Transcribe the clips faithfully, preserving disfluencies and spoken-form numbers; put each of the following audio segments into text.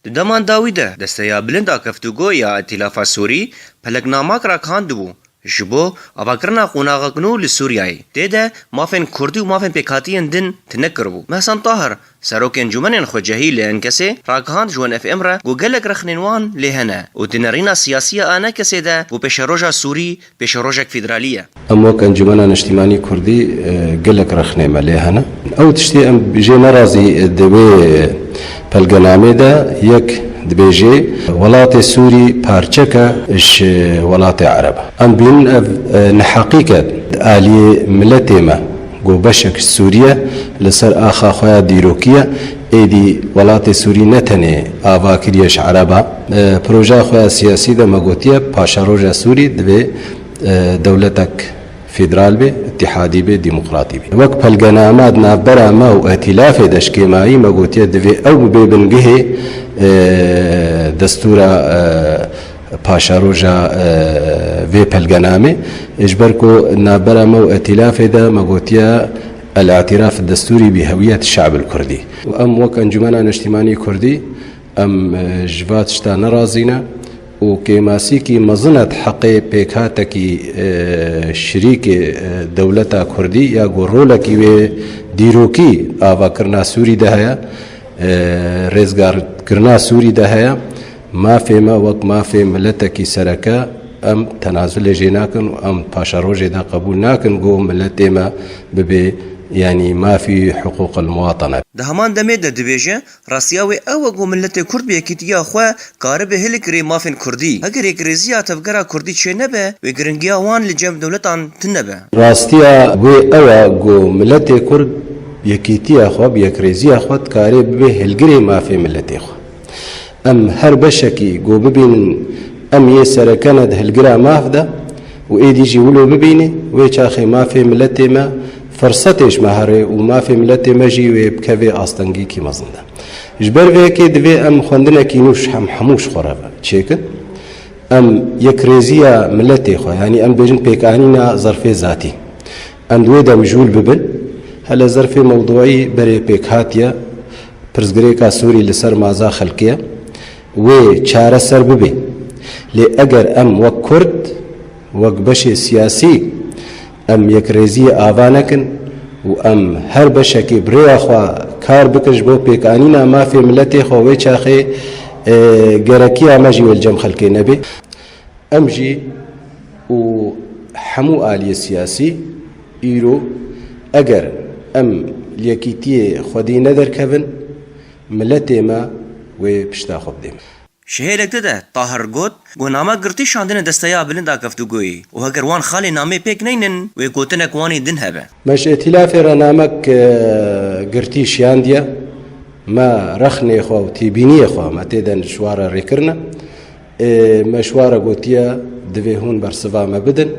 Di dema dawî de Desteya Bilind a Keftûgoyê ya Îtîlafa Sûrî peleknamek ragihandibû ji bo avakirina qonaxek nû li Sûriyeyê. Tê de mafên Kurdî û mafên pêkhatiyên din tune kiribû. Mehsen Tahir, serokê Encûmenên Xwecehî li Enkesê, ragihand ji Wen F M re ku gelek rexnên wan lê hene û di nerîna siyasî ya Enkesê de ku pêşeroja Sûrî pêşerojek federalî ye. Em wek Encûmena Niştîmanî Kurdî, e, gelek rexnê me lê hene. Ew tiştê em jê nerazî, e, di wê pelgenamê de yek dibêjê, welatê Sûrî parçeke ji welatê Ereb e. Em bînin ev, e, neheqîk e aliyê miletê me, ku beşek Sûriye li ser axa xwe ya dîrokî ye. Êdî welatê Sûrî ne tenê ava kiriye ji Ereba. E, projeya xwe ya siyasî de me gotiye, paşeroja Sûrî divê, e, dewletek federal bê, îtîhadî bê, demokratî bê. Wek pelgename di navbera me û îtîlafê de ji kêmayî me gotiye, divê ew bibe bingehê, e, destûra, e, paşeroja, e, vê pelgenamê. Ji ber ku navbera me û îtîlafê de me gotiye, el-îtîraf destûrî bi hewiyet şe'bil kurdî. Û em wek Encûmena Niştîmanî Kurdî, em, e, ji va tişta nerazî ne û kêmasîkî mezin e di heqê pêkhatekî, e, şirîkê, e, dewleta Kurdî ya ku rolekî wê dîrokî avakirina Sûrî de heye, e, rêzgarkirina Sûrî de heye. Mafê me wek mafê miletekî sereke em tenazulê jê nakin û em paşerojê de qebûl nakin ku miletê me bibe, yanî mafî hiqûqil muwatene. Di heman demê de dibêje, rastiya wê ew e ku miletê Kurd bi yekîtiya xwe karibe hilgirê mafên Kurdî. Heger yekrêziya tevgera Kurdî çênebe, wê giringiya wan li cem dewletan tune be. Rastiya wê ew e ku miletê Kurd bi yekîtiya xwe, bi yekrêziya xwe dikarê bibe hilgirê mafê miletê xwe. Em her beşekî ku bibînin em yê sereke ne di hilgira maf de û êdî jî wilo bibîne, wê çaxê mafê miletê me firsetê ji me here û mafê miletê me jî wê bikeve astengiyekî mezin de. Ji ber vê yekê divê em xwendinekî nû ji hem hemû ji xwe re çêkin. Em yekrêziya miletê xwe, yanî em bêjin pêkanîna zerfê zatî, em di wê de mijûl bibin. Hele zerfê mewduî berê pêk hatiye, pirsgirêka Sûrî li ser maza xelkê ye, wê çareser bibe. Lê eger em wek Kurd, wek beşê siyasî, em yekrêziyê ava nekin û em her beşekê bi rêya xwe kar bikin ji bo pêkanîna mafê miletê xwe, wê çaxê, e, gerekiya me jî wê li cem xelkê nebe. Em jî û hemû aliyê siyasî îro eger em li yekîtiyê xwedî nederkevin, miletê me wê pişta xwe bidê me. Şihêlek di de Tahir got, ku name girtî şandine Desteya Bilind a Keftûgoyê û heger wan xalê namê pêk neynin, wê gotinek wanî din hebe. Me ji Îtîlafê re namek, e, girtî şiyandiye. Me rexnê xwe û têbîniyê xwe me tê de ji wan re rê kirine. Ê, me ji wan re gotiye, divê hûn bersiva me bidin.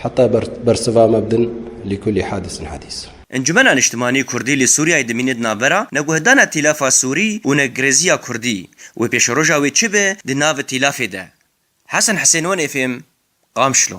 Heta ber-, bersiva me bidin, lîkulî hadisin hadîs. Encûmena Niştimanî Kurdî li Sûriyeyê dimîne di navbera neguhdana Îtîlafa Sûrî û nekrêziya Kurdî û pêşeroja wê çi be di nav îtîlafê de. Hesen Hisên, Wen F M, Qamşlo.